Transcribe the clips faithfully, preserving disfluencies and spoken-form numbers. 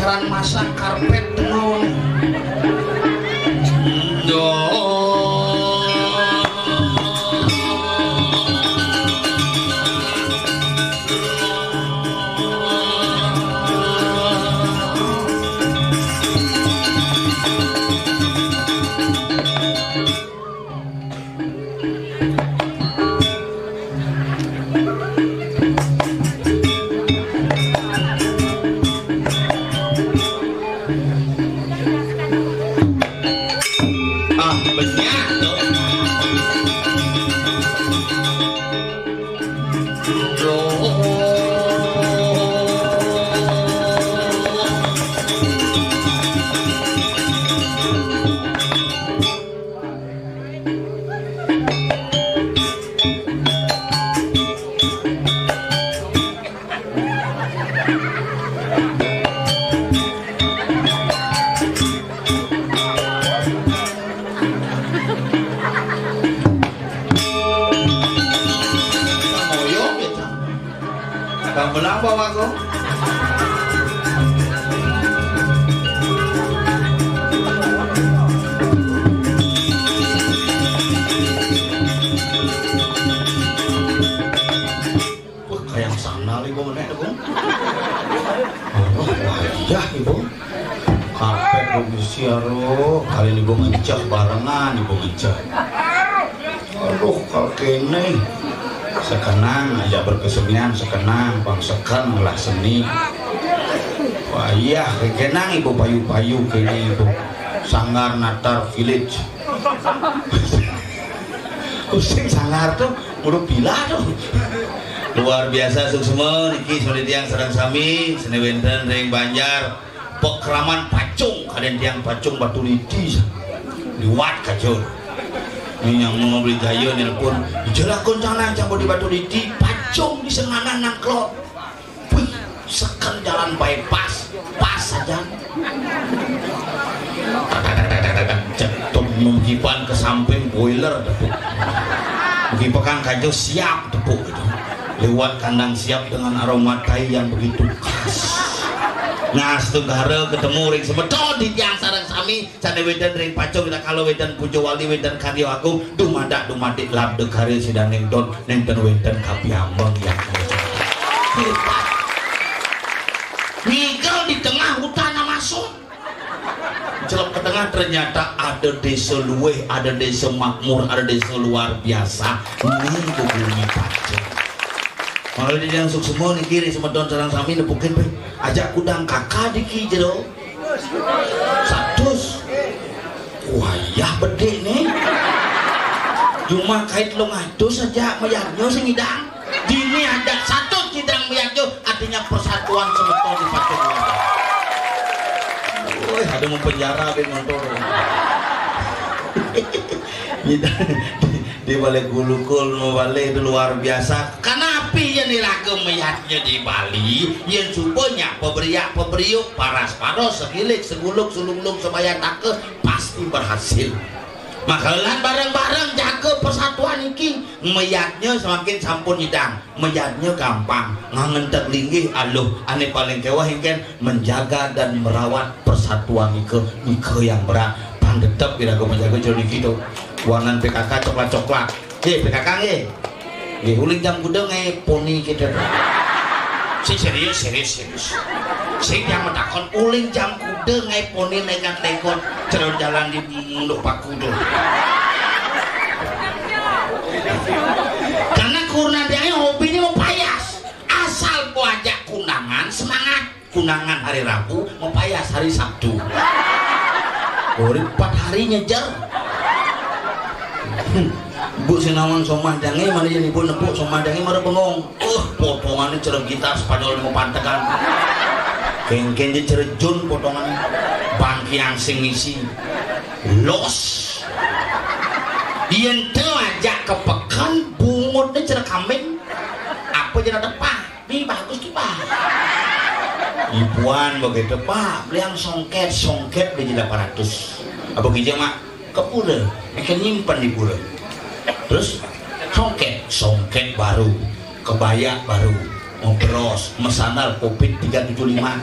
Ran masak karpet tenun. Ah, banyak tuh. Kamu lapor aku. Wah, kayak sandal ibu menek tuh. Oh, wajah ibu. Kapek bu misi aruh, kali ibu ngecek barengan ibu ngecek. Aduh, kalau kene sekenang aja berkesenian, sekenang bang seken ngelah seni. Wah iya, kenang ibu payu-payu kene ibu. Sanggar Natar Village. Pusing sanggar tuh, udah pila tuh. Luar biasa suksma niki, saudara tiang sareng sami, seni wénten ring Banjar, pekraman pacung, kadén tiang pacung Batu Liti, liwat kacur. Ini yang mau beli jaya nelpon, "Jelakan sana, cabut di Batu Liti, pacung di Senganan nang klot." Wih, seken jalan bypass, pas saja. Cetung mengkipan ke samping boiler tepuk. Mengkipakan kajo siap tepuk gitu. Lewat kandang siap dengan aroma tai yang begitu khas. Nah, setunggara ketemu ring semeton di tiang sareng sami. Sané wénten ring pacung, ida kala wénten puja wali, wénten karya agung, dumadak dumadik labda karya sidaning don, nénten wénten kapiambeng yang hebat. Ngigel di tengah hutan amasung. Celep ke tengah, ternyata ada desa luwih, ada desa makmur, ada desa luar biasa. Ini ke bumi pacung. Malah dia yang suksma niki ring semeton sareng sami nepukin pe. Ajak kudang kakak diki jero. Satus. Wayah bedik nih. Cuma kait telung atus aja mayarnya sing ngidang. Dini ada satus ngidang mayarnya, artinya persatuan semeton di Pacung. Woi, ada mau penjara be motor. Ngidang. Di balik gulukul, balik itu luar biasa. Karena api yang dilakukan mayatnya di Bali, yang supaya paberiak paberiuk, paras paros, segilik seguluk, sulung-lung, sebaya taka, pasti berhasil. Maka lan bareng-bareng jaga persatuan iki, mayatnya semakin sampun nyidang. Mayatnya gampang, ngangentek linggih aluh, ane paling kewah ingken menjaga dan merawat persatuan nika, nika yang berat. Pang tetep iraga menjaga jero niki to. Wanan P K K coklat-coklat. Nggih, P K K nggih. Nggih, uling jam kuda ngai poni kita. Sing serius, serius, serius. Sing yang matakon uling jam kuda ngai poni nekat-nekot, cerot jalan di munduk paku to. Karena kurna dia hobi ini mau payas. Asal ku ajak kundangan, semangat. Kundangan hari Rabu, mapayas hari Sabtu. Urip empat hari nyejer. Bu sing nawang somah jange, mana jadi ibu nepuk somah jange, mara bengong. Uh, potongannya cerah gitar Spanyol mau pantekan. Kengken dia cerah jun potongannya. Bangkiang sing ngisi. Los. Yen te ajak ke peken, bungutnya cerah kambing. Apa jadi tepah? Ni bagus ki, Pak. Ibuan begitu, Pak. Beli yang songket, songket beli delapan ratus. Apa gija, Mak? Ke pura. Ikan nyimpen di pura. Terus songket, songket baru, kebaya baru, mau beros, mesandal covid tiga tujuh lima.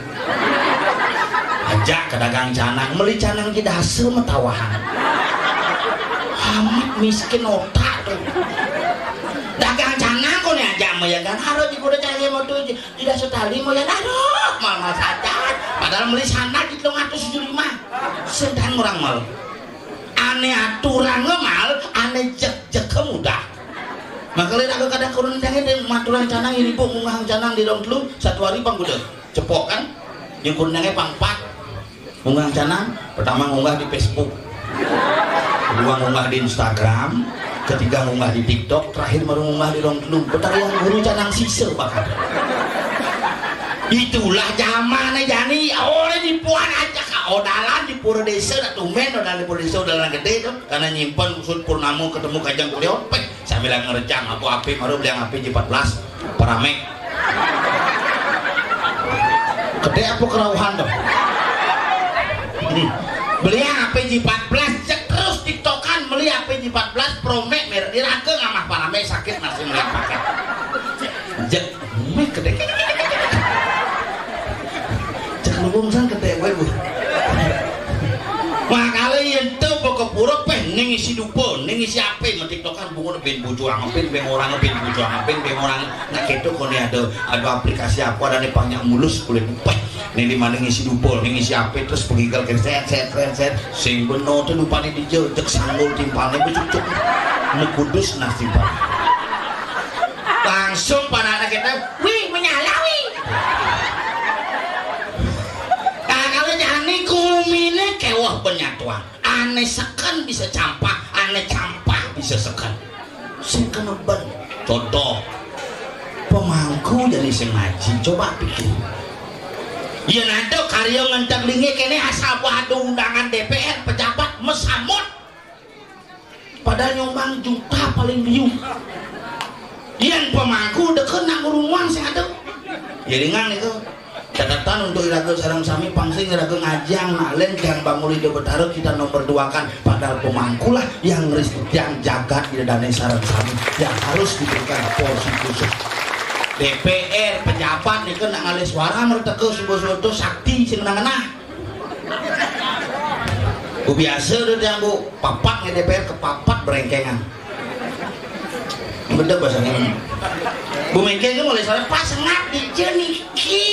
Ajak ka dagang canang, meli canang di dasa matawahan. Amat miskin otak tuh. Dagang canang ko né ajak mah ya kan, harus di kuda cari mau tuh di dasa tali mau ya, aduh, mal-mal saja. Padahal meli sana di telung atus tujuh lima. Sedang orang mal. Ané aturan mal, ané jek-jek mudah. Makanya aku kadang kurun canang, dia maturan canang, ini bu, munggah canang di dong telu, satu hari pang udah. Cepok kan? Yang kurunannya pang empat. Munggah canang, pertama ngunggah di Facebook, kedua ngunggah di Instagram, ketiga ngunggah di TikTok, terakhir baru ngunggah di dong telu. Betari yang guru canang sisa bahkan. Itulah zaman jani, oleh di puan aja ka odalan di pura desa, dah tumben odalan di pura desa, odalan gede tuh, karena nyimpen usut purnama ketemu kajang kuliah, peh, sambil ngerejang apa apa, baru beli yang apa G empat belas, Paramek. Gede apa kerauhan tuh? Hmm. Beli yang apa G empat belas, cek terus TikTokan, beli apa G empat belas, Promek, merek diraga ngamah Paramek, sakit masih melihat pakai. Jek, meh gede. Cek lubung san gede, gue bu. Makanya yang tuh ke pura peh, ning isi dupa, ning isi apa, ngetiktokan bunga ben bojo angepin, ben orang, ben bojo angepin, ben orang. Nah, gitu kok nih ada, ada aplikasi apa, ada nih banyak mulus kulit peh. Ning di mana ngisi dupa, ning ngisi apa, terus pengigal kan set, set, set, set. Sing beno tuh dupane dijejek sanggul timpalnya becucuk. Mekudus nah timpal. Langsung panaknya kita, wih, menyala, wih. Nah, kalau jani kumine kewah penyatuan. Ané seken bisa campah, ané campah bisa seken. Sing kena ben. Contoh, pemangku jadi sing ngaji. Coba pikir. Yén ada karya ngentek linge kene asal ada undangan D P R, pejabat, mesamot. Padahal nyumbang juta paling biu. Yén pemangku deket nak ngurungan sing ada. Ya ringan itu. Catatan untuk iraga sareng sami, pang sing iraga ngajang nak lén tiang bangun Ida Betara kita nomor duakan, padahal pemangkulah yang ngresep tiang jagat Ida Dané sareng sami yang harus diberikan porsi khusus. D P R, pejabat nika nak ngalih suara merteka suba-suba sakti sing nengah. Bu biasa tu tiang bu papat nge D P R kepapat berengkengan. Bener bahasanya. Bu Mengke itu mulai sore pas ngap di niki.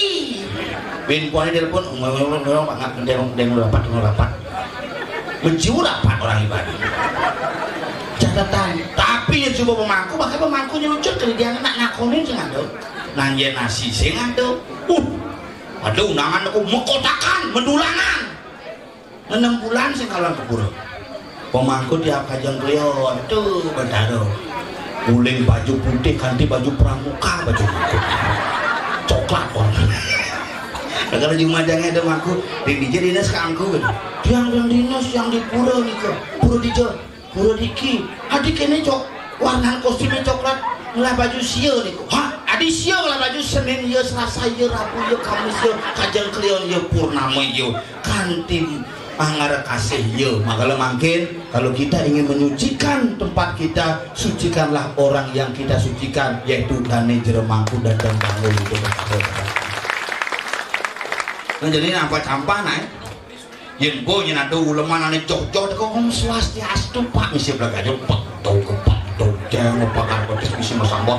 Bin puannya telepon, ngomong-ngomong, ngomong, ngomong, ngomong, ngomong, rapat, ngomong rapat. Mencium rapat orang ibadah. Catatan. Tapi yang coba pemangku, makanya pemangku nyucut ke dia nak ngakonin sing ada. Nanya nasi sing ada. Uh, ada undangan aku mekotakan, mendulangan. Enam bulan sing kalah ke pura. Pemangku tiap kajang kelion tuh Betara. Uling baju putih kanti baju pramuka, baju mangku. Coklat warna. Kalau jumajangnya ada mangku, di dija dinas ke angku gitu. Tiang dan dinas yang di pura nih ke pura dija. Pura diki, adi kene cok, warna kostumnya coklat, ngelah baju sia niku. Hah? Adi sia ngelah baju Senin ya, Selasa ya, Rabu ya, Kamis ya, kajang kelion ya, purnama ya, kanti angara kasih ya. Makanya mungkin kalau kita ingin menyucikan tempat kita, sucikanlah orang yang kita sucikan, yaitu dane jero mangku dan dan bangun itu. Nah, jadi nampak campah naik. Yén bo nyén ada uleman ané joh-joh teko, Om Swastiastu, Pak, misi blagajo pek tau kepak tau jeng pakar pedes misi masamba.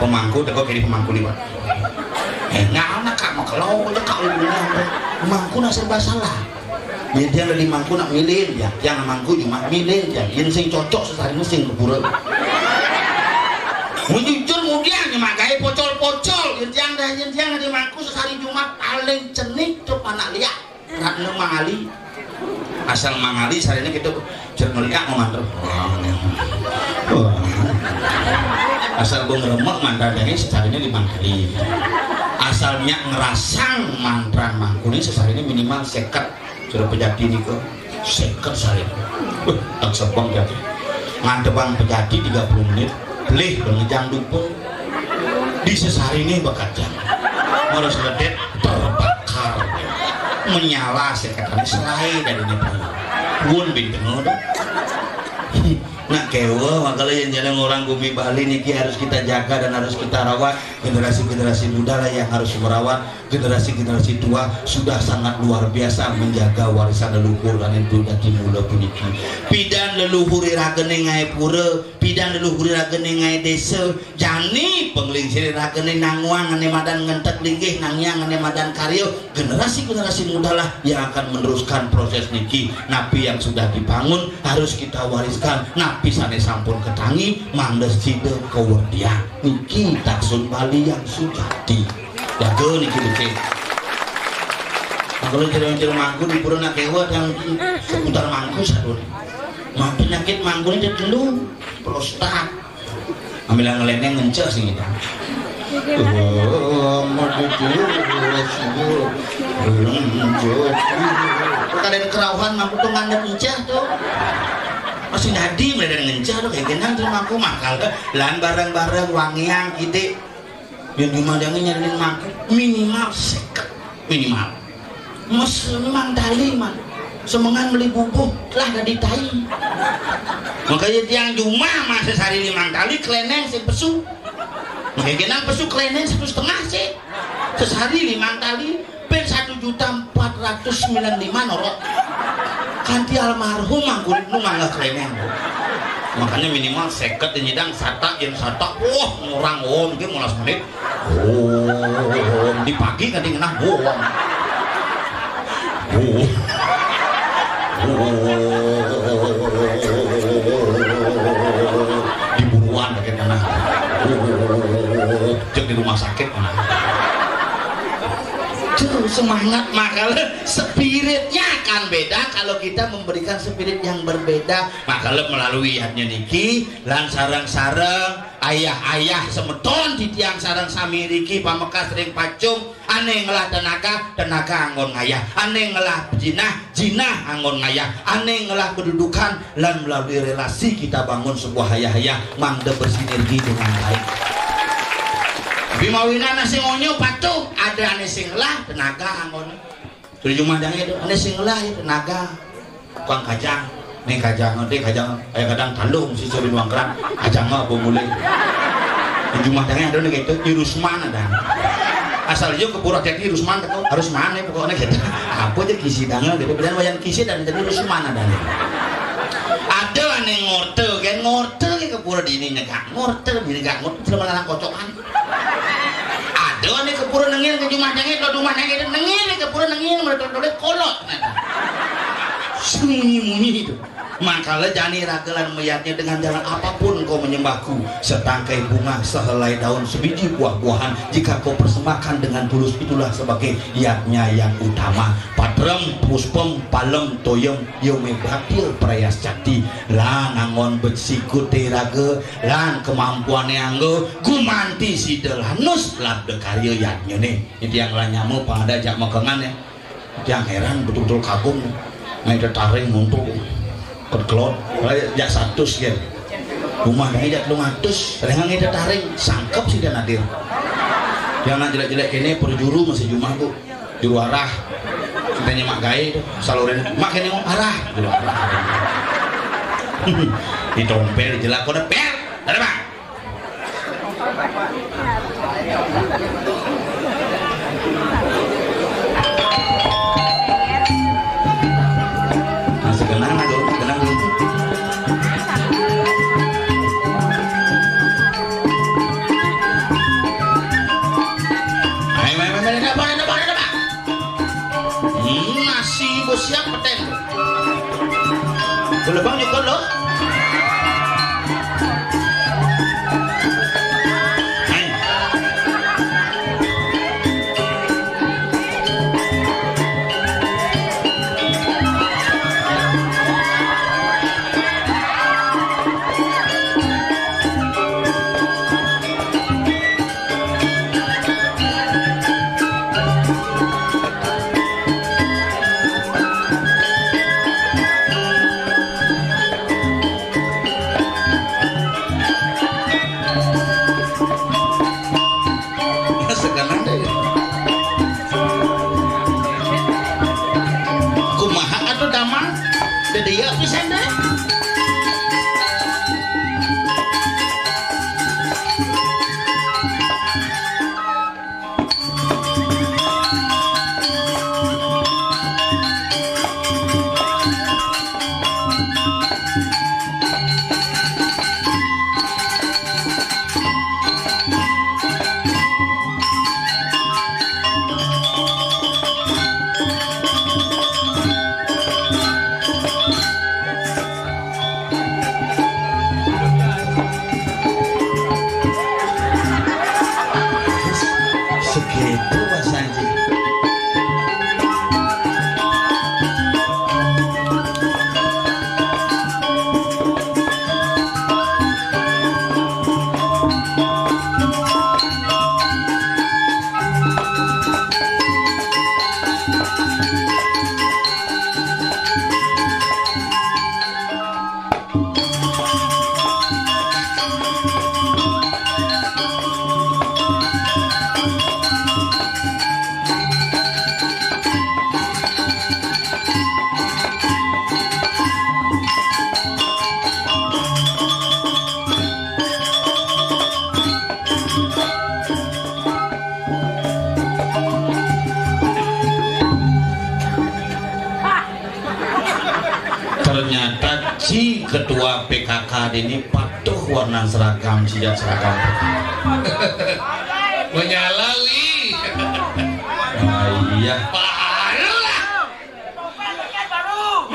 Pemangku teko kiri pemangku liwat. Eh, nggak anak kak mau kalau aja kak uleman. Pemangku nak serba salah. Yén tiang dari mangku nak milih ya, tiang mangku cuma milih ya. Yén sing cocok sesarine sing kepura. Mujujur mudian nyemak gawe pocol-pocol. Yén tiang dah, yén tiang dari mangku sesari Jumat paling cenik tuh anak liak. Ratna mangali. Asal mangali sarine kita cek ngeliak mau mantra. Asal gua ngeremek mantra dari sarine di mangali. Asal nyak ngerasang mantra mangkuni sesarine minimal seket. Sudah pejati nika seket sarine. Wih, tak sebang jati. Ngadepang pejati tiga puluh menit. Lih, ngejang dupa. Di sesarine bakal jam. Harus ledet terbakar. Menyala sekatane selai dari ini. Pun bin tengah dah. Nak kewe, makanya yang jadi orang bumi Bali niki harus kita jaga dan harus kita rawat. Generasi-generasi muda lah yang harus merawat. Generasi-generasi tua sudah sangat luar biasa menjaga warisan leluhur dan itu dadi mula puniki. Pidan leluhur iragene ngae pura, pidan leluhur iragene ngae desa, jani penglingsir iragene nanguang ane madan ngentek linggih, nangiang ane madan karya. Generasi-generasi muda lah yang akan meneruskan proses niki. Napi yang sudah dibangun harus kita wariskan. Napi sane sampun ketangi, mangda sida kewedian. Niki taksun Bali yang sujati. Jaga niki becik. Nah, kalau cerita-cerita mangku di pura nak kewa dan seputar mangku satu. Mak penyakit mangku ini telu, prostat. Ambil yang ngeleneng ngenceh sih kita. Oh, mau jujur, jujur. Belum jujur. Kalian kerauhan mangku tuh ngandep enceh tuh. Masih nadi mulai dari ngenceh tuh kayak genang tuh mangku makal. Lan bareng-bareng wangian kita. Yang dimandangi nyariin mangku minimal seket minimal. Mes limang tali man. Semengan beli bubuh lah dari tai. Makanya tiang jumah mah sesari limang tali keleneng si pesu. Makanya genang pesu keleneng satu setengah sih. Sesari limang tali. Pin satu juta empat ratus sembilan lima norok. Kanti almarhum mangkulit nu mangga keleneng. Makanya minimal seket nyidang sata yang sata. Wah, ngurang om dia molas menit. Om di pagi kanti ngenah om. Om. Om. Di buruan pakai tanah. Om. Cek di rumah sakit mana. Tuh semangat makanya spiritnya akan beda kalau kita memberikan spirit yang berbeda. Makanya melalui yadnya niki lan sarang-sarang ayah-ayah semeton titiang sarang sami riki pamekas ring pacung ane ngelah tenaga, tenaga anggon ngayah, ane ngelah jinah, jinah anggon ngayah, ane ngelah kedudukan lan melalui relasi kita bangun sebuah hayah-hayah mangda bersinergi dengan baik. Tapi mawinan sing onyo patuh, ada ane sing ngelah tenaga anggon. Terjemah jange itu, ane sing ngelah ya tenaga. Tukang kajang, nih kajang, nih kajang, kayak kadang tandung si surin wangkran, kajang apa mulai. Terjemah jange ada nih gitu, di Rusman ada. Asal juga ke pura jadi Rusman teko, harus mana pokoknya gitu. Apa aja kisi dange gitu, bilang wayang kisi dan jadi Rusman ada nih. Ada ane ngorte, kan ngorte ke pura di ini nyegak, ngorte di ini nyegak, ngorte cuma anak kocokan. Ada ane ke pura nengil ke jumah nengil, ke jumah nengil nengil ke pura nengil, mereka toleh kolot. Sembunyi-munyi itu. Mangkala jani raga lan mayatnya dengan jalan apapun engkau menyembahku, setangkai bunga, sehelai daun, sebiji buah-buahan, jika kau persembahkan dengan tulus, itulah sebagai yadnya yang utama. Patrem, puspem, palem, toyem, yome baktil prayas cakti. Lan angon bet sikut raga, lan kemampuane anggo, gumanti sida lanus labda karya yadnyane. Ini yang lan nyama pada jak mekengan ya. Yang heran betul-betul kagum. Naik tertaring untuk keklot. Kayak jak satus ya. Rumah naik jak telung atus. Dengan naik tertaring sangkep sih dan hadir. Yang nak jelek-jelek ini perjuru masih jumah bu. Juru arah. Katanya mak gae tuh. Salurin mak kene mau arah. Juru arah. Ditompel jelak kode per. Ada pak. Masih kenang aja, kenang dulu. Ayo, ayo, ayo, ayo, ayo, ayo, ayo, ayo. Hmm, nasi bos siap peten. Gelebang nyukur loh. Hai. Si ketua P K K ini patuh warna seragam, sijat seragam. Menyala, wi. Ah, iya. Baru lah.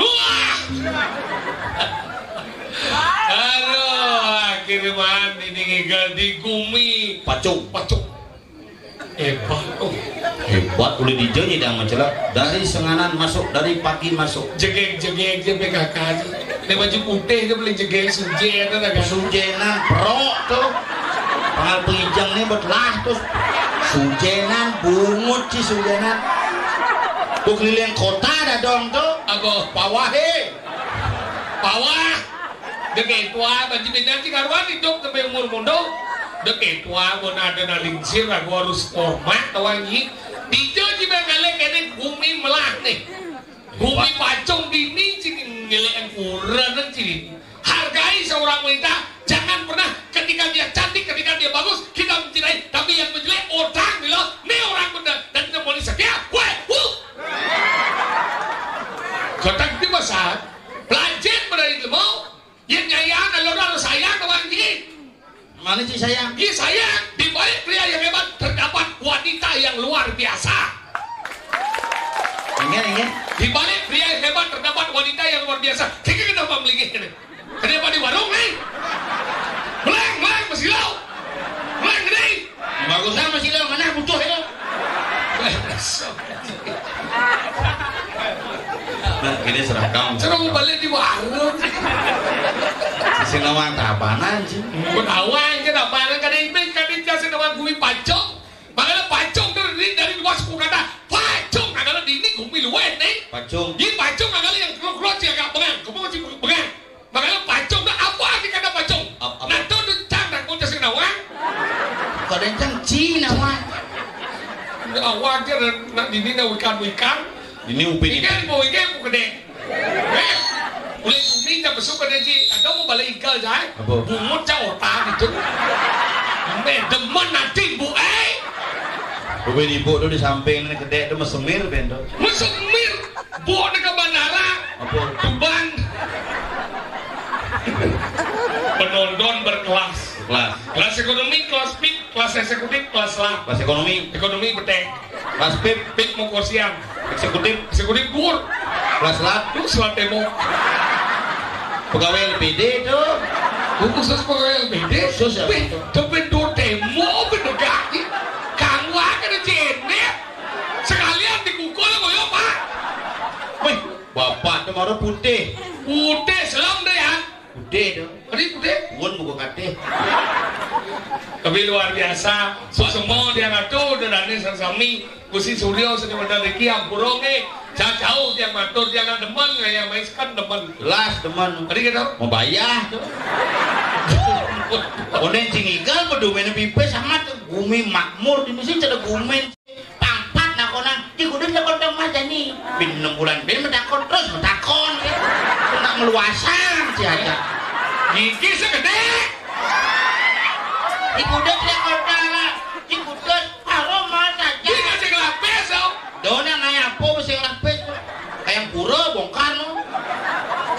Wah. Aduh, akhirnya man ini ngigel di gumi. Pacung. Pacung. Hebat, oh. Hebat, boleh dijanya dah mencelak. Dari senganan masuk, dari pagi masuk. Jegeg-jegeg je P K K je. Dia baju putih je boleh jegeg, sujen tu dah kan. Sujenan, perok tu. Pangal pengijang ni betlah tu. Sujenan, bungut si sujenan. Tu keliling kota dah dong tu. Apa? Pawah, eh. Pawah. Dek tua, baju beda si karuan hidup sampai umur muda. Dek tua, pun ada nak lingsir, aku harus hormat, tawang ni. Dijo ji bang kali kene gumi melah ni. Gumi pacung dini, cik ngelek angkuran, cik. Hargai seorang wanita, jangan pernah ketika dia cantik, ketika dia bagus, kita mencintai. Tapi yang menjelek, orang bilang, ni orang benar. Dan kita mau setia, weh, huh. Kotak di pasar, pelajar pada ilmu, yang nyayang, kalau orang sayang, kawan ni. Mana cik sayang? Dia sayang. Di balik pria yang hebat, terdapat wanita yang luar biasa. Ingat, ingat. Di balik pria yang hebat, terdapat wanita yang luar biasa. Tiga kenapa melingkih ni? Kenapa di warung ni? Meleng, meleng, masih lau. Meleng ni. Bagus lah masih lau, mana butuh itu? Nah, ini seragam. Seragam balik di warung. Sing nawang tabanan sih. Pun awang ke tabanan, kada ibit, kada ijah sing nawang gumi pacung. Makanya pacung tu dari, dari luar suku kata pacung, makanya di ini gumi luar ni. Pacung. Di pacung makanya yang keluar-keluar sih agak bengang, kamu masih bengang. Makanya pacung tu apa arti kata pacung? Ap-, apa? Nah, tu tu cang nak kau sing nawang. Kada cang ci nawang. Awak je nak di ini nak wikan-wikan. Ini upin. Ikan mau ikan mau gede. Eh, boleh gumi tak besuk kada ji. Ada mau balik igal jai. Apa? Bungut cak otak itu. Meh demen nanti bu eh. Upin ibu tu di samping ni kedek tu mesemir ben tu. Mesemir. Bu ni ke bandara. Apa? Tuban. Penonton berkelas. Kelas. Kelas ekonomi, kelas pit, kelas eksekutif, kelas lah. Kelas ekonomi. Ekonomi betek. Kelas pip. Pip mau kursian. Eksekutif. Eksekutif dur. Kelas selat. Duh, selat tembok. Pegawai L P D tu. Duh, khusus pegawai L P D. Khusus apa tu? Tapi dur tembok, apa tu kaki? Kamu akan jenet. Sekalian dikukul, apa ya, Pak? Weh, bapak tu baru putih. Putih, selam dah ya. Putih tu. Tadi putih? Pun muka katih. Tapi luar biasa. Semua dia ngatur, dia dani sami. Gusti Suryo seni modal rezeki ampura nggih. Jauh-jauh dia matur, dia nak demen, yang maiskan demen. Jelas demen. Tadi kata? Mau bayar tu. Onen cing igal, bedumen pipis amat. Gumi makmur, di mesin ada gumen. Pangpat nak konan, di kudus nak kontong mas jani. Bin enam bulan, bin metakon terus, metakon. Nak meluasan si aja. Gigi segede. Di kudus nak kontong, di kudus. Aroma saja. Dia kasih kelapis, tau. Dona ngaya apa mesti kelapis? Kayak pura bongkar, no.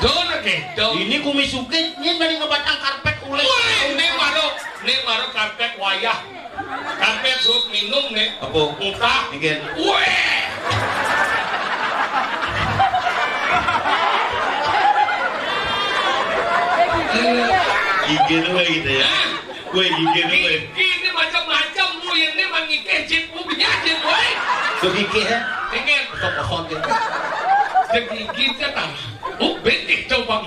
Dona gitu. Ini kumi sukit, ini mending ngebatang karpet ulis. Woi, ini baru, ini baru karpet wayah. Karpet sup minum nih. Apa? Muntah. Mungkin. Weh. Gigi tuh kayak gitu ya. Hah? Weh, gigi ni, weh. Gigi ni macam-macam, bu. Yang ni mangikeh jin, bu. Punya jin, weh. Tu gigi, ya? Ingat. Kosong-kosong je. Dia gigi je tak. Bu, betik tu, bang.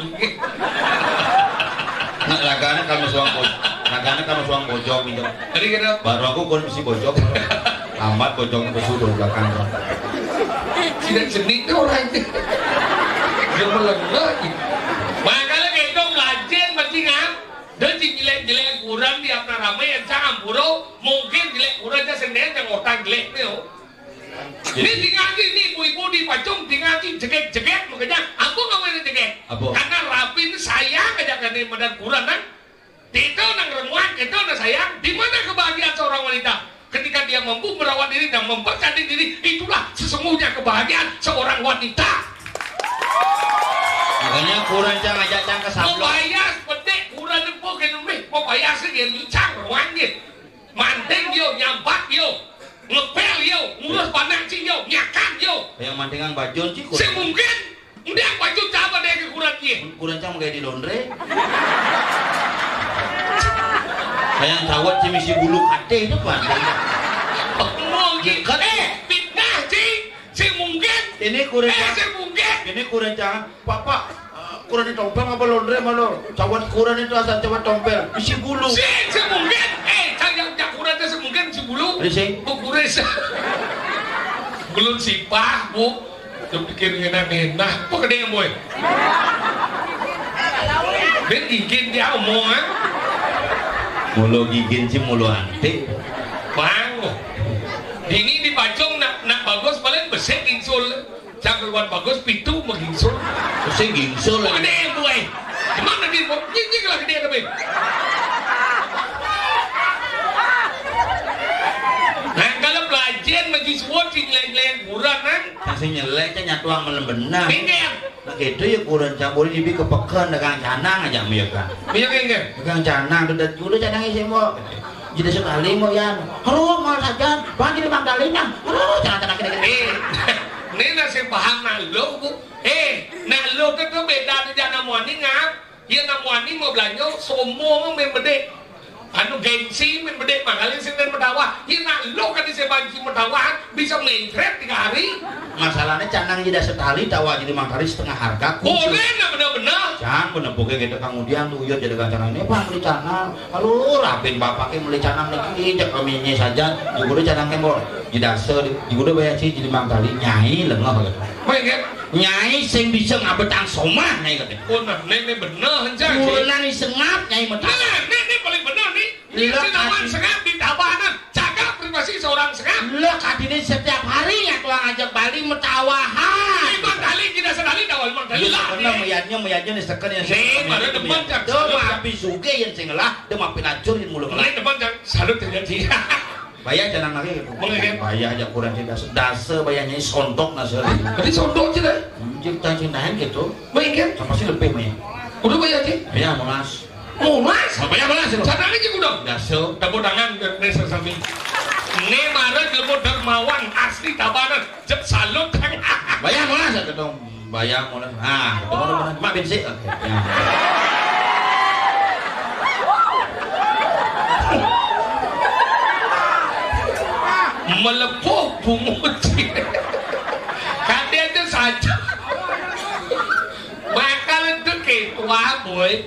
Nak lagana kamu suang bojong. Lagana kamu suang bojong ni. Tadi kata? Baru aku pun mesti bojong. Lambat bojong ke sudah belakang tu. Tidak jenik tu orang ni. Dia melengah. Makanya kita belajar mesti ngam. Dah jelek-jelek kurang di apa ramai yang cang ampuro, mungkin jelek kurang je sendiri yang otak jelek ni, oh. Ni tinggal di ni ibu-ibu di pacung, tinggal di jegek-jegek, makanya ampun kamu ini jegek. Apa? Karena rapi ni sayang aja kan ni madan kurang kan. Kita nang renguan, kita nang sayang. Di mana kebahagiaan seorang wanita? Ketika dia mampu merawat diri dan mempercantik diri, itulah sesungguhnya kebahagiaan seorang wanita. Makanya kurang cang ajak cang Mantengang bajun, cik. Sing mungkin. Ndeq bajun cang apa deh ke kuran cie? Kuran cang gawe di laundry. Kayak cawat sing misi bulu kate itu, Pak. Mungkin. Dekat. Eh, fitnah, cing. Sing mungkin. Ini kuran cang. Eh, sing mungkin. Ini kuran cang. Pak, Pak, eh, kuran di tompel apa laundry malu? Cawat kuran itu asal cawat tompel. Misi bulu. Sing, sing mungkin. Eh, cang yang cang kuran teh sing mungkin misi bulu. Ini sing. Bu kuris. Belum sipah, Bu. Kepikir ngenah-ngenah. Apa kedeng, boy? Ben gigin dia omongan. Mulu gigin sih mulu antik. Bang, ini di pacung nak, nak bagus paling besik gingsul. Cang keluar bagus, pitu megingsul. Besik gingsul. Apa kedeng, boy? Gimana di, Bu? Nyinyi lah kedeng, tapi. Nah, kalau pelajaran bagi suwon sing nyeleng-nyeleng kuran, kan? Nah, sing nyeleng, cang nyatuang melem benah. Minggir. Nah, gitu ya, kuran campur ini ke peken dagang canang aja, Mbok, ya, kan? Iya, minggir. Dagang canang, tuh, dan udah canang isi, Mbok. Jadi sekali, Mbok, ya. Aduh, mau saja, bang, jadi Mang Dalina. Aduh, canang-canang gini-gini. Eh, ini nasi paham, nah, lo, Bu. Eh, nah, lo tuh, tuh beda tuh, jangan mau ningap. Ye, nak muani mau belanja, sombong men bedik. Anu, gengsi men bedik, makanya sing den metawah. Ye, nak lo kan isi banci metawah, bisa mencret tiga hari. Masalahnya canang jeda setali, tawa jadi mangkari setengah harga. Boleh, nah, bener-bener. Cang, bener, pokoknya gitu, Kang Udian tuh, uyut jadi gancangan. Ini, Pak, beli canang. Aduh, rapin bapaknya beli canang niki, jak kami ini saja. Juga udah canang tembok. Jeda se, juga udah bayar sih, jadi mangkari. Nyai, lengah, gitu. Baik, ya. Nyai sing bisa ngabetang somah, Nyai, katanya. Oh, nah, ini, ini bener, Cang. Bulan sengap, Nyai, metawah. Nah, ini, ini paling bener, nih. Ini sing namanya sengap di Tabanan. Jaga privasi seorang sengap. Lah, katanya setiap hari ya, tuang ajak Bali metawahan. Lima kali, kita sekali, tawa lima kali. Iya, lah, bener, nih. Meyatnya, meyatnya, nih, seken yang nih, seken, baru demen, Cang. Tuh, salut, Cang. Mapi suge yang sing ngelah, tuh, mapi lacur yang mulu ngelah. Ini demen, Cang. Salut, Cang. Bayar jangan lagi gitu. Boleh, kan? Bayar aja kurang sih, dase, dase bayarnya sontok nase. Berarti sontok sih, dah. Anjir, tang cintahan gitu. Baik, kan? Sama sih lebih, Maya. Udah bayar sih? Ya, Mas. Oh, Mas? Apa ya, Mas? Sana aja udah. Dase. Tepuk tangan ke Mister Sami. Ini marah ilmu dermawan asli Tabanan. Jep salut. Bayar, Mas, kata dong. Bayar mulai. Ah, ketemu teman. Mak bin sik. Oke. Ya. Melepuh bungut. Katanya tuh saja. Bakal itu ketua, boy.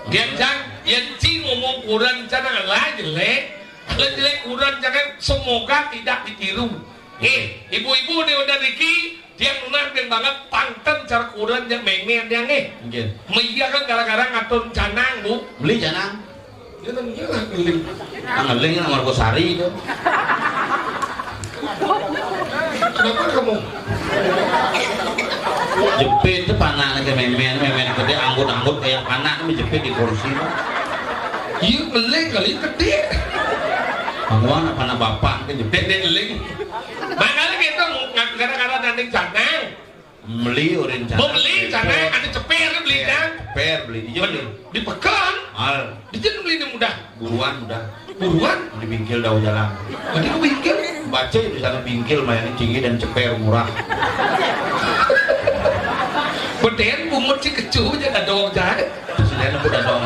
Dia cang, yang ci ngomong kurang, cang lah jelek. Kalau jelek kurang, jangan, semoga tidak ditiru. Eh, ibu-ibu nih udah niki, dia nunas ben banget panten cara kuran yang memen dia nih. Nggih. Meia kan gara-gara ngatur canang, Bu. Beli canang. Dia kan iyalah ngeling. Ah, ngeling nang Margosari itu. Kenapa kamu? Jepit itu panaknya ke memen, memen gede, anggut-anggut kayak panak, ini jepit di kursi. Iya, ngeling kali, gede. Bangun apa anak bapak ke jepit, dia ngeling. Makanya kita nggak gara-gara nanding canang. Beli urin canang. Mau beli canang, ada ceper beli, iya, kan? Ceper beli. Di mana? Di pekan. Al. Di sini beli ini mudah. Buruan mudah. Buruan? Di bingkil daun jalan. Nanti ke bingkil. Baca di sana bingkil, mayarnya tinggi dan ceper murah. Beden bungut si kecu aja ada dong jahe. Sudah nemu dah dong.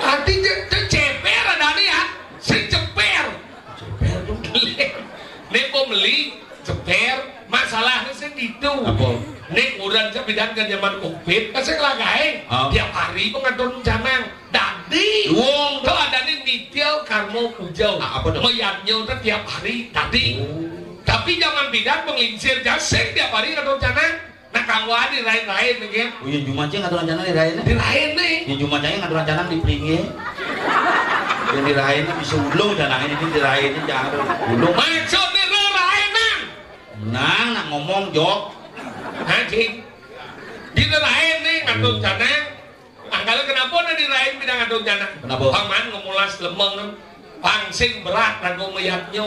Artinya ceper ada nih ya. Si ceper. Ceper tuh. Nih pembeli ceper, masalahnya sih gitu. Apa? Nih, uran sepidan ke zaman covid, kan saya lagae. Ah. Tiap hari pengadon canang. Dadi, wong tuh ada nih nitya karma puja. Ah, apa tuh? Mayatnya udah tiap hari. Dadi. Oh. Tapi zaman bidan penglingsir jaseng tiap hari ngadon canang. Nah, kang wani lain-lain nih, kan? Oh iya, Jumat aja ngadon canang nih lain. Di lain nih. Ya, Jumat aja ngadon canang di Pringge. Yang di lain bisa ulung canang ini, di lain ini jangan ulung. Maksudnya lo lain, Nang. Nang, nak ngomong, Jok. Anjing. Di lain nih, ngadon canang. Angkala kenapa na dirain bidang adon jana? Kenapa? Paman ngemulas lemeng, pang sing berat raga meyatnya.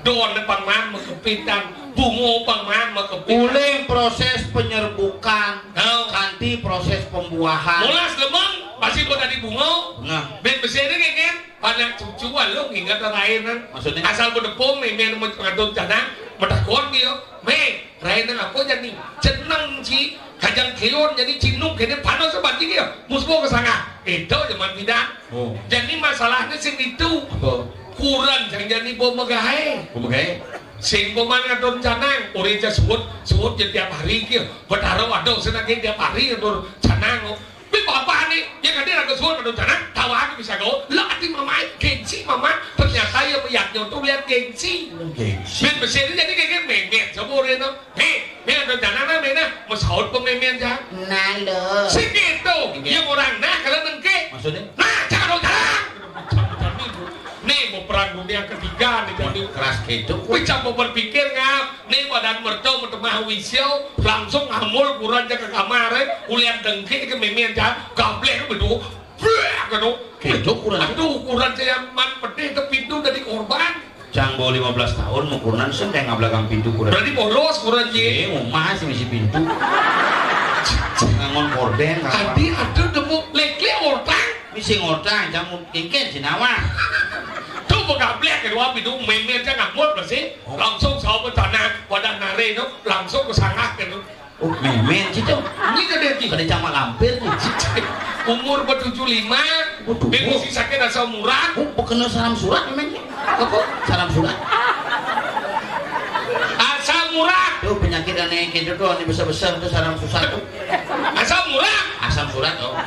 Don paman makepitan, bunga paman makepitan. Uling proses penyerbukan, oh, kanti proses pembuahan. Mulas lemeng, pasti pun tadi bunga. Nah. Ben besi ini kan, anak cucu lu ingat lain kan. Maksudnya? Asal bedepung, memen ngadon jana, medakon dia. Me, Lain apa jani? Jeneng ci, kajang keon jani cinung kene panas sebat iki ya. Musbo kesanga. Itu zaman bidan. Oh. Jani masalahnya sing itu. Apa? Kuran sing jani bo megahe. Bo megahe? Sing bo man ngadon canang, ora aja suwut, suwut ya tiap hari iki ya. Betara waduh senake tiap hari ngatur canang. Tapi bapakne, ya kan dia raga suwun ngadon canang, tawake bisa gaul. Lah ati mamae gengsi mama. Ternyata ya meyaknya tuh lihat gengsi. Gengsi. Ben mesin jadi kayak memet sama orang itu. Hei, men ngadon canang nah, men nah. Mau saut pememian, Jang. Nah, lho. Sing gitu. Iya. Ya orang nah kalau nengke. Maksudnya? Nah, jangan dong, jangan. Nih mau perang dunia ketiga nih, jadi keras gitu. Kuwi coba berpikir ngap. Nih badan mercau, metemah wisio, langsung ngamul kuran aja ke kamar, eh. Ulian dengki ke mimian, Jang. Gablek bedu. Blek gitu. Gitu kuran. Aduh, kuran saya man pedih ke pintu dari korban. Cang bawa lima belas tahun mau kuran, sing kayak ngablagang pintu kuran. Berarti bolos kuran, Ji. Eh, rumah sih misi pintu. Ngangon korden, apa? Tadi ada nemu lekle orang. Misi ngortang, cang mau kengken sinawa. Tuh, mau gablek kedua pintu, mimian aja ngamul pasti. Oh. Langsung sama tanah, wadah nare itu, langsung ke sangak gitu. Oh, memen situ. Ini kan dia, Ji. Kada cama lampir, Ji. Umur bertujuh lima. Waduh. Ben mesti sakit asam urat. Oh, bekena saram surat memang. Apa? Saram surat. Asam urat. Tuh penyakit aneh gitu tuh, aneh besar-besar tuh saram susah tuh. Asam urat. Asam surat, oh.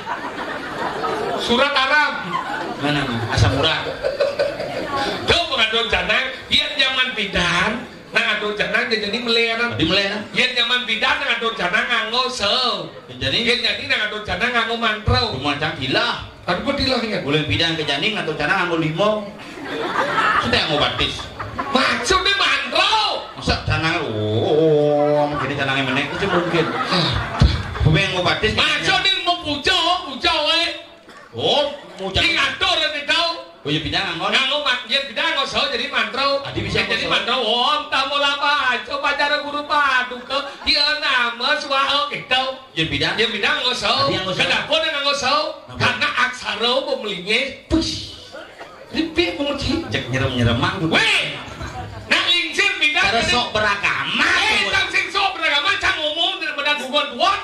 Surat Arab. Mana, mana? Asam urat. Tuh pengaduan canang, iya zaman bidan. Nang atur canang jadi melenan. Di melenan. Yen zaman bidan nang atur canang nganggo seu. Jadi? Yen jadi nang atur canang nganggo mantro. Cuma cang gila. Kan gua gila ya. Boleh bidan ke jani ngatur canang nganggo limo. Sudah nganggo batis. Maksudnya mantro. Masa canang, oh, gini canangnya menek itu mungkin. Gue nganggo batis. Maksudnya mau puja, puja wae. Oh, mau jadi ngatur nih tau. Oh, ya bidan nganggo. Nganggo mat, ya bidan nganggo seu jadi mantro. Adi bisa jadi mantro. Om tamo lapa, coba cara guru paduka. Ya nama suwaha gitu. Ya bidan. Ya bidan nganggo seu. Adi nganggo seu. Ke dapur nganggo seu. Kenapa? Karena aksara pemelingnya. Push. Ribet penguji. Cek nyerem-nyeremang. Weh. Nak lingsir bidan. Cara sok beragama. Eh, tang sing sok beragama, cang umum daripada gugon duon.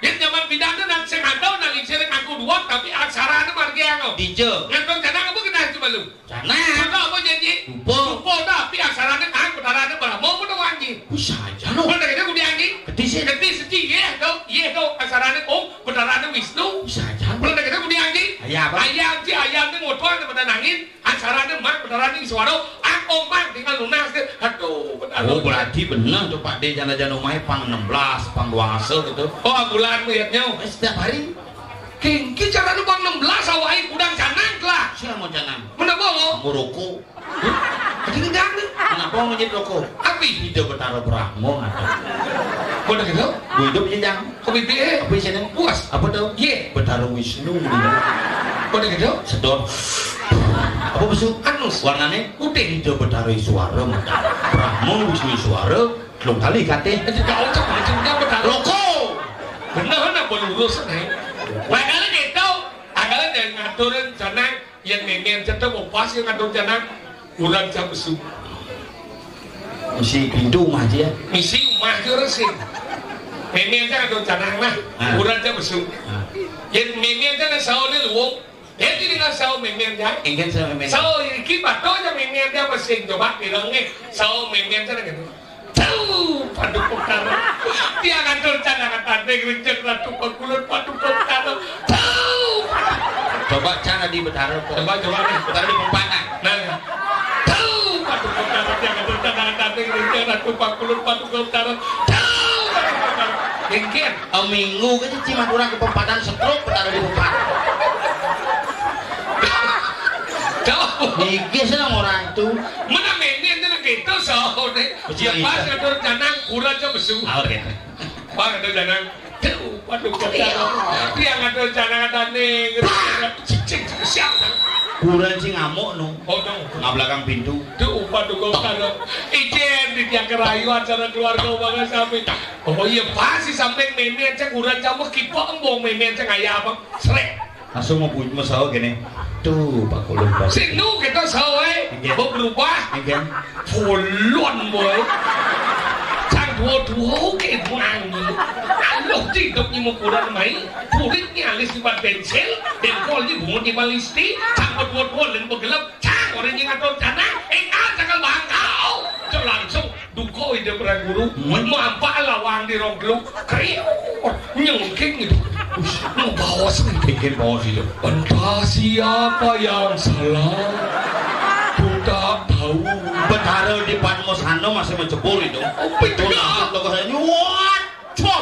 Yen zaman bidan tu nang sing ada nang isine ngaku dua tapi aksarane margi anu. Dija. Nganton canang apa kena coba lu? Canang. Apa janji? Rupa. Rupa tapi aksarane ang, betarane Brahma apa tu wanji? Bisa aja no. Mana kita kudu anji? Keti sih. Keti seci, ye tu, ye tu aksarane Om, betarane Wisnu. Bisa aja. Mana kita kudu anji? Ayah apa? Ayah si ayah tu ngotoan pada nangin. Aksarane mak, betarane Iswara, aku mak tinggal lunas ke. Aduh, benar. Oh, berarti benar tu Pak De jana-jana omahe pang enam belas, pang dua asa gitu. Oh, bulan lihatnya. Eh, setiap hari. Kengki carane pang enam belas awai kudang canang lah. Siapa mau canang? Menapa lo? Mau rokok. Jadi gendang ni. Kenapa mau nyit rokok? Api. Ida Betara Brahma ngata. Kau dah gitu? Gue hidup aja jang. Kopi B E. Apa isinya? Puas. Apa tu? Ye. Betara Wisnu. Kau dah gitu? Sedot. Apa besuk? Anus. Warnanya? Putih. Ida Betara Iswara. Brahma Wisnu Iswara. Telung kali kate. Jadi kau cak macam dia Betara. Loko. Benar nak berurus ni. Makanya kita, makanya dia ngatur canang. Yang memen cetok opas yang ngatur canang. Kurang jam besuk. Misi pintu rumah dia. Misi rumah dia orang sih. Memen aja ngatur canang lah. Ah. Kurang jam besuk. Ah. Yang memen aja nak sahur ni luwung. Dia jadi nak sahur memen aja. Ingin saya memen. Sahur iki bato aja memen aja masing coba bilang ni. Sahur memen aja gitu. Tuh, Paduka Betara. Dia ngatur canang tanding renceng Ratu Pakulun Paduka Betara. Tuh. Coba cara di Betara kok. Coba, coba ni. Betara di Pempana. Nah. Tuh, Paduka Betara dia ngatur canang tanding renceng Ratu Pakulun Paduka Betara. Tuh, Paduka Betara. Dengkian. Minggu ke cici Madura ke Pempatan setruk Betara di Pempana. Tuh. Iki seneng orang tu. Mana memen tu nak gitu sahur ni. Dia pas ngatur canang kurang jam besuk. Awal ya. Pas ngatur canang. Tuh, Paduka Betara. Dia ngatur canang ada ni. Cik, cik, siap. Kurang sing ngamuk no. Oh, no. Ngablagang pintu. Tuh, Paduka Betara. Ijen di tiang kerayu acara keluarga banget sampai. Oh iya, pas si samping memen cek kurang jam kipok embung memen cek ayam apa? Srek. Langsung mau bunyi mau sahur gini. Tuh, Pak Kulun, Pak. Sing nu kita sahur, eh. Iya. Mau berubah. Iya. Pulon, boy. Cang Duo-duo ke wangi. Aluh ciduk nyemu kuran mai, kulit nyalis iban pensil, dengkol nyebungut iban listi, cang duo-duo len begelep, cang orang yang ngatur canang, engkal cakal bangkau. Cek langsung duko ide perang guru, mampak lawang di rong teluk, kriuk, nyengking itu. Mau bawa sih. Bikin bawa sih. Entah siapa yang salah, ku tak tahu. Betara di Padmasana masih menjebur itu. Oh, betul. Itu langsung toko saya nyuat. Cok.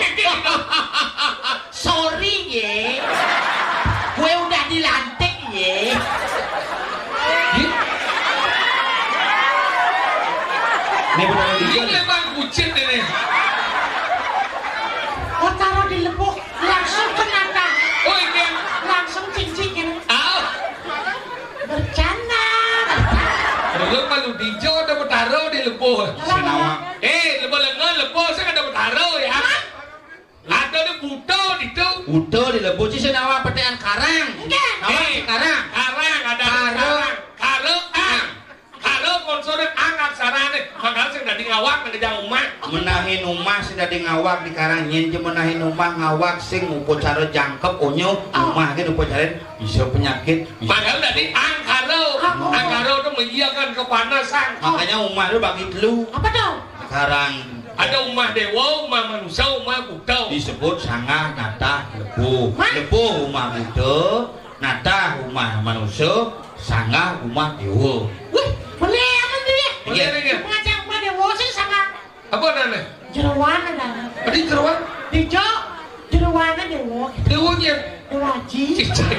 Sorry ye. Gue udah dilantik ye. Ini beneran. Ini dia. Memang bucin ini. Oh, taruh di lebuk, langsung kena. Oh, ini. Langsung cincin. Ah. Bercanda. Belum malu dijo ada betara di lebuh. Sinawa. Eh, lebuh lengan, lebuh sing ada betara ya. Hah? Ada di buta di tu. Buta di lebuh, ci sinawa petean karang. Enggak. Nawa. Eh, karang. Karang, ada karang. Karang. Karang. Ang. Karang konsonant ang aksarane. Makanya sing dadi ngawak nang kejang umah. Menahin umah sing dadi ngawak di karang, yen je menahin umah ngawak sing upacara jangkep onyo, umah ke upacara bisa penyakit. Padahal tadi angkara. Apa? Angkara itu mengiyakan kepanasan. Makanya umah itu bagi telu. Apa tuh? Sekarang. Ada umah dewa, umah manusia, umah buta. Disebut sanggah, natah, lebuh. Hah? Lebuh umah buta, natah umah manusia, sanggah umah dewa. Wih, boleh apa tuh ya? Iya. Boleh, iya. Pengajian umah dewa sih sanggah. Apa nane? Jeroan nane. Adi jeroan? Dijo, jeroan dewa. Dewanya? Dewa Aji. Cicing.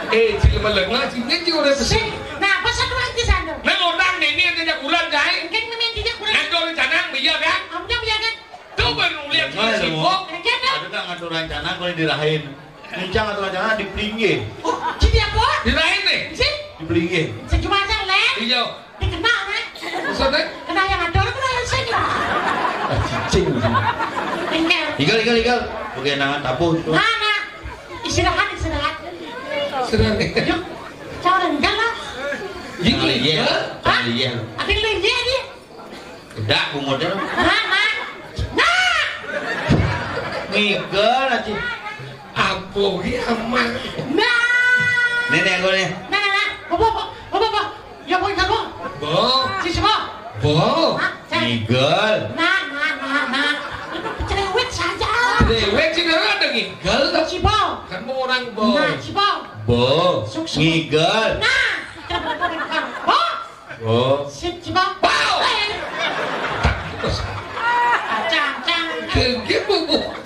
Eh, cik lemah lengah, cik ngeji orang sesek. Sing, nah, apa satu aja sana? Nang orang nene yang tidak bulan, jai. Kan nene yang tidak bulan. Nang orang canang, biar kan? Amnya biar kan? Tuh baru lihat. Enggak, si Bok. Enggak, kan? Ada nang aturan canang kalau dirahin. Encang atau jangan dipelinggih. Oh, jadi apa? Dirahin nih. Sih? Dipelinggih. Sejumlah aja, Lek. Iya. Dikena, Lek. Maksudnya? Kena yang ada, kena yang sini. Ah, cicing. Enggak. Igal, igal, igal. Oke, nangan tabuh itu. Nah, nah. Istirahat, istirahat. Istirahat. Yuk. Jangan enggak lah. Iya, iya. Hah? Iya. Ada yang lain dia, dia. Dak bungut. Nah, nah. Nah. Ngigel aja. Apa ki aman? Nah. Nenek aku nih. Nah, nah, nah. Bobo, bobo, bobo, bobo. Ya, boy, kamu. Bo. Si siapa? Bo. Hah? Saya. Ngigel. Nah, nah, nah, nah. Itu cerewet saja. Cerewet sih, nah, ada ngigel. Si Bo. Kan mau orang Bo. Nah, si Bo. Bo. Sukses. Ngigel. Nah. Bo. Oh. Sip, coba. Bau! Eh. Cang, cang. Gege bubuk.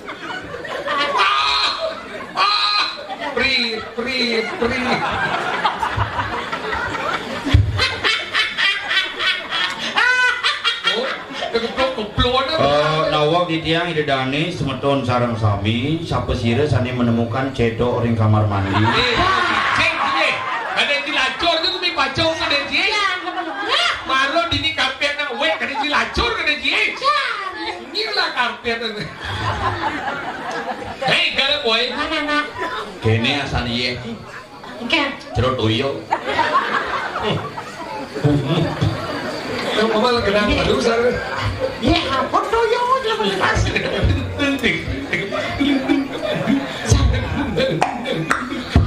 Ah! Ah! Pri, pri, pri. Oh, kegeplok-geplok. Eh, nawak titiang Ida Dane, semeton sareng sami, sapa sira sane menemukan cedok ring kamar mandi? Eh, cek, cek, cek. Ada cilacur tu kami pacau ke dia, cek. Malu dini karpet nang wek, ada cilacur ke dia, cek. Inilah karpet tu. Hei, galak, boy. Mana, nak? Kene asal iye. Oke. Cerut uyo. Yang mama lagi nang aduh, sar. Iya, apa tuh yo, dia mau lepas.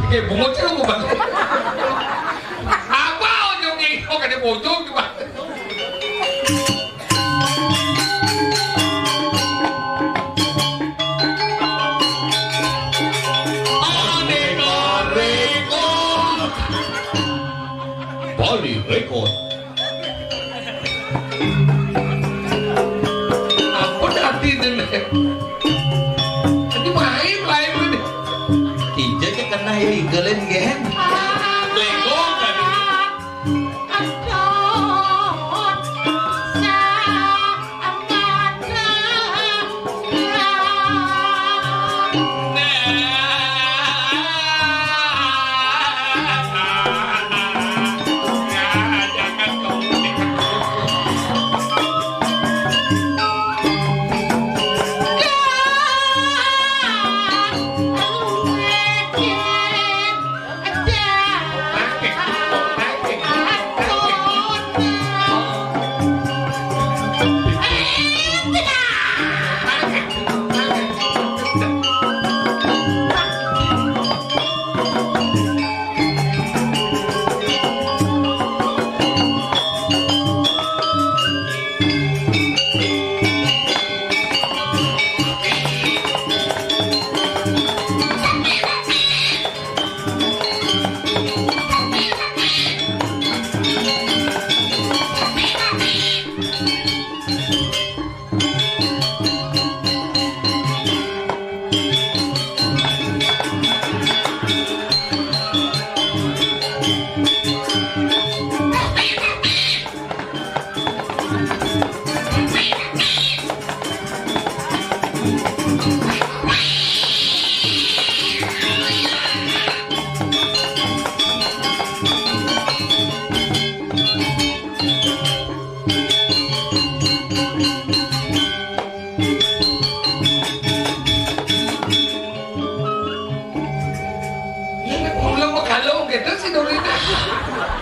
Kayak bungut sih lu, Bang. Apa ujungnya? Oh, kada bojong, Bang. Aneka rekor. Bali Rekor. Apa tadi dene? Ini main, main ini. Ija ke kena ya, igelin, gen. Bego tadi.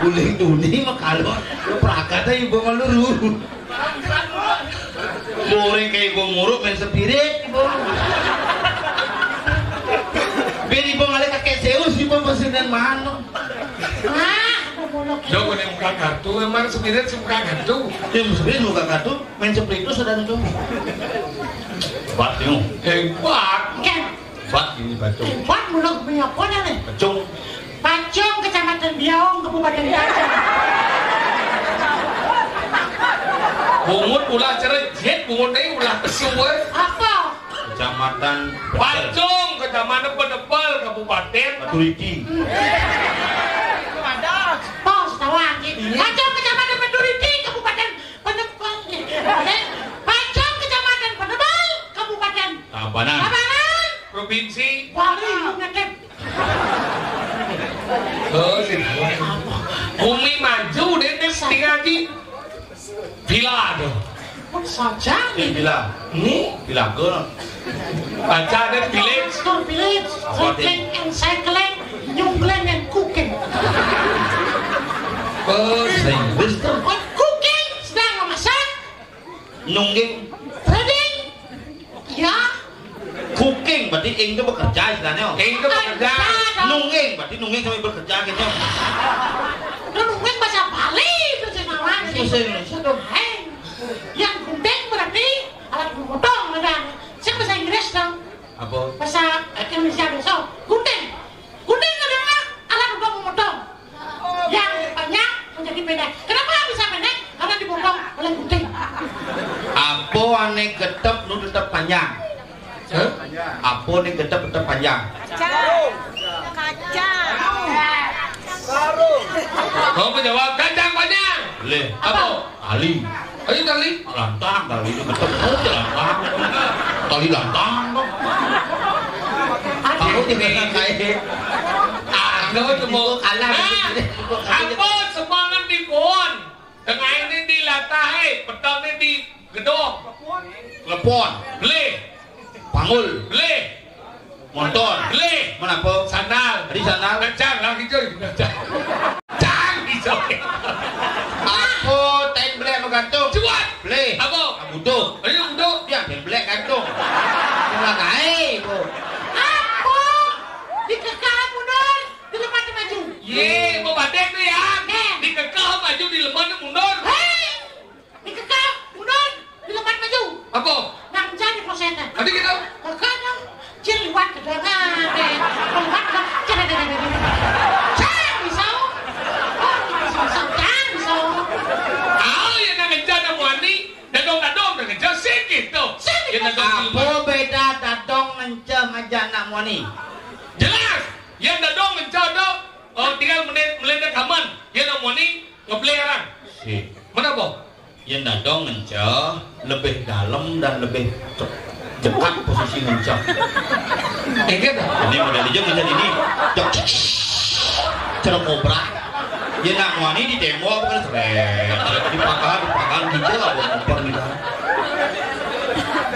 Uling tuni mah kalau lu prakat aja ibu ngeluru. Boring kayak ibu nguruk main spirit. Biar ibu ngalih kakek Zeus ibu pesinan mana. Ah, aku muluk. Yo, kene muka kartu, emang spirit sing muka kartu. Ya, spirit muka kartu, main spiritus ada itu. Hebat, yo. Hebat. Kan? Hebat ini, Bacung. Hebat muluk punya apa nih? Bacung. Bacung, Kecamatan Biaung, Kabupaten Bacung. Bungut ulah cerejit, bungut ini ulah kesu, weh. Apa? Kecamatan Bacung, Kecamatan Penebel, Kabupaten Maturiti. Bos, tahu anjing. Iya. Bacung, Kecamatan Maturiti, Kabupaten Penebel. Eh, Bacung, Kecamatan Penebel, Kabupaten Tabanan. Tabanan. Provinsi Bali, United. Oh, sih. Bumi maju, dia, dia tinggal di villa tuh. Saja. Eh, villa. Ini? Villa ke? Baca ada village. Store village. Apa, Dek? Cycling and cycling, nyungkling and cooking. Oh, Inggris tuh. Cooking, sedang memasak. Nungging. Trading. Ya. Cooking, berarti ing itu bekerja istilahnya. Ing itu bekerja. Bekerja, dong. Nungging, berarti nungging sambil bekerja gitu. Udah nungging bahasa Bali itu sih, Mawan. Bahasa Indonesia dong. Hei. Yang gunting berarti alat memotong, ada. Saya bahasa Inggris dong. Apa? Bahasa Indonesia besok. Gunting. Gunting adalah alat untuk memotong. Yang panjang menjadi pendek. Kenapa bisa pendek? Karena dipotong oleh gunting. Apa ane getep nu tetep panjang? Hah? Apa ane getep tetep panjang? Kacang. Kacang. Kamu menjawab kacang panjang. Leh. Apa? Tali. Ayo, tali. Lantang, tali itu betul. Oh, lantang. Tali lantang, dong. Aku juga nggak kayak. Aku cuma kalah. Nah, aku semangat di pohon. Tengah ini di latah, eh, petang ini di gedong. Lepon. Beli. Panggul. Beli. Motor. Beli. Mana apa? Sandal. Di sandal. Ngecang lagi, cuy. Ngecang. Cang, iso. Apa tain belek mau gantung? Cuat. Belek. Apa? Butuh. Ayo, butuh. Ya, tain belek gantung. Cuma kae, Bu. Apa? Dikekang mundur, dilepas maju. Ye, mau badek tuh ya. Dikekang maju, dilepas mundur. Hei. Dikekang, mundur, dilepas maju. Apa? Nang jadi prosesnya. Tadi kita. Kekang, cil liwat ke tengah, deh. Liwat ke, cedek, cedek, cedek, cedek. Cang, bisa. Oh, bisa, bisa, cang, bisa. Ah, ya nang ngejar nang wani, dadong-dadong nang ngejar, sing gitu. Sing gitu. Ya, dadong. Apa beda dadong ngenceh aja nang wani? Jelas. Yang dadong ngenceh tuh, oh, tinggal menit, melendek aman. Ya nang wani, ngebeleran. Si. Mana, Bang? Yen dadong ngenceh, lebih dalam dan lebih ce-, dekat posisi ngenceh. Inggih, Pak. Ini model aja ngenceh ini. Cek. Cerok kobra. Yen nak wani di tembok apa kan seret. Di pagar, di pagar gitu lah buat kompor gitu.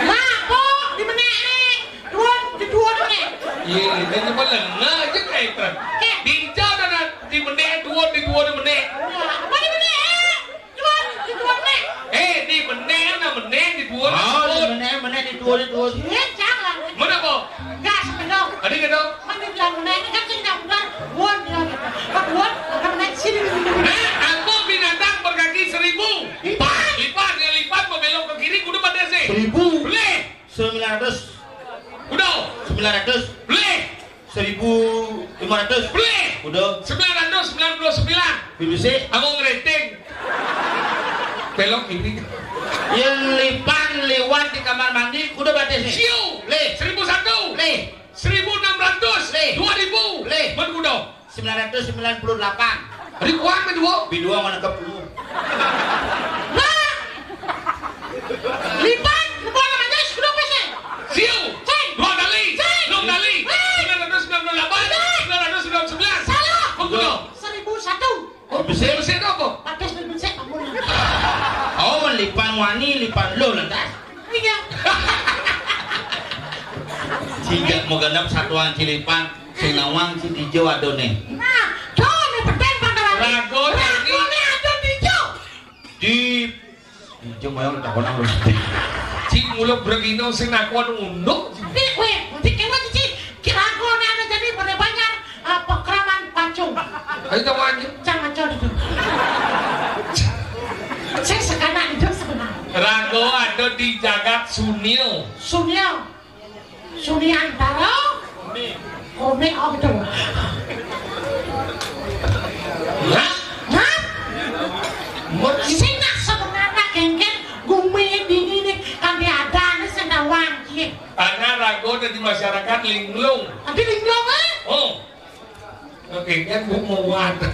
Nah, kok di meneh nih? Duon, di duon nih. Iya, ini mah lengah aja kayak itu. Oke. Di hijau dan di meneh, duon, di duon, di meneh. Nah, apa di meneh? Duon, di duon meneh. Eh, di meneh, nah meneh, di duon, di duon. Oh, di meneh, meneh, di duon, di duon. Iya, jangan. Mana, Bo? Enggak, sampai dong. Ada nggak dong? Kan dia bilang meneh, ini kan sing udah, duon, dia gitu. Kan duon, kan meneh, sini, sini, sini. Nah, apa binatang berkaki seribu? Lipan. Lipan, ya lipan, mau belok ke kiri, kudu pada sih. Seribu. Boleh. Sembilan ratus. Udah. Sembilan ratus. Boleh. Seribu lima ratus. Boleh. Udah. Sembilan ratus sembilan puluh sembilan. Dulu sih. Aku ngeriting. Belok ini. Yang lipan lewat di kamar mandi, kudu batis nih. Siu. Leh. Seribu satu. Leh. Seribu enam ratus. Leh. Dua ribu. Leh. Mun kudu. Sembilan ratus sembilan puluh delapan. Tadi kuat, Bi, dua. Bi dua mana ke puluh? Nah. Lipat, lipat namanya, sudah pesek. Siu. Ceng. Dua kali. Ceng. Enam kali. Ceng. Sembilan ratus sembilan puluh delapan. Ceng. Sembilan ratus sembilan puluh sembilan. Salah. Betul. Seribu satu. Oh, bisa. Bisa itu apa? Pakai seribu satu, ampun. Oh, melipan wani, lipan lo lantas. Iya. Sijak mau genep satuan cilipan, sing nawang si Tijo adone. Nah, Jon, Lumayan takonan terus. Cik, mula bergino sing nakon unduk. Tapi kowe, mesti kena, Cik. Kira aku nih ada jadi pada banyak, eh, pengkraman pacung. Ayo, tahu aja. Cang macam itu. Saya sekarang itu sebenarnya. Rago ada di jagat Sunil. Sunil. Suniantara. Komik apa tuh? Hah? Hah? Sing nak sebenarnya kengken gumi dini nih kan diadaan sing nawang, Cik. Karena rago dari masyarakat linglung. Ada linglung, eh? Oh. Oke, kan Bu mau wadah.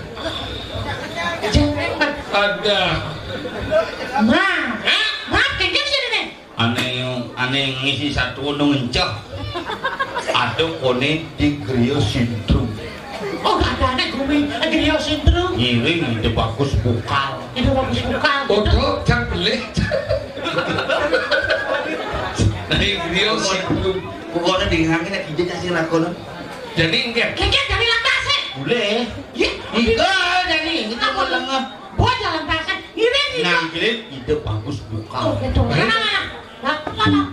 Jangan. Ada. Nah. Hah? Nah, kengken sini nih. Ane, ane ngisi satu nu ngenceh. Ada kone di Griya Sindru. Oh, gak ada anak gumi, eh, Griya Sindru. Ngiring ide bagus bukal. Ide bagus bukal. Odo, jangan beli. Nah, Griya Sindru. Pokoknya di hangin nek ide kasih lakon. Jadi enggak. Kengken dari lantas, eh. Boleh. Iya. Enggak, jadi kita mau lengep. Buat jalan tas, eh. Ngiring, ngiring. Nah, ngiring ide bagus bukal. Oh, gitu. Mana, mana? Lah, lah, lah.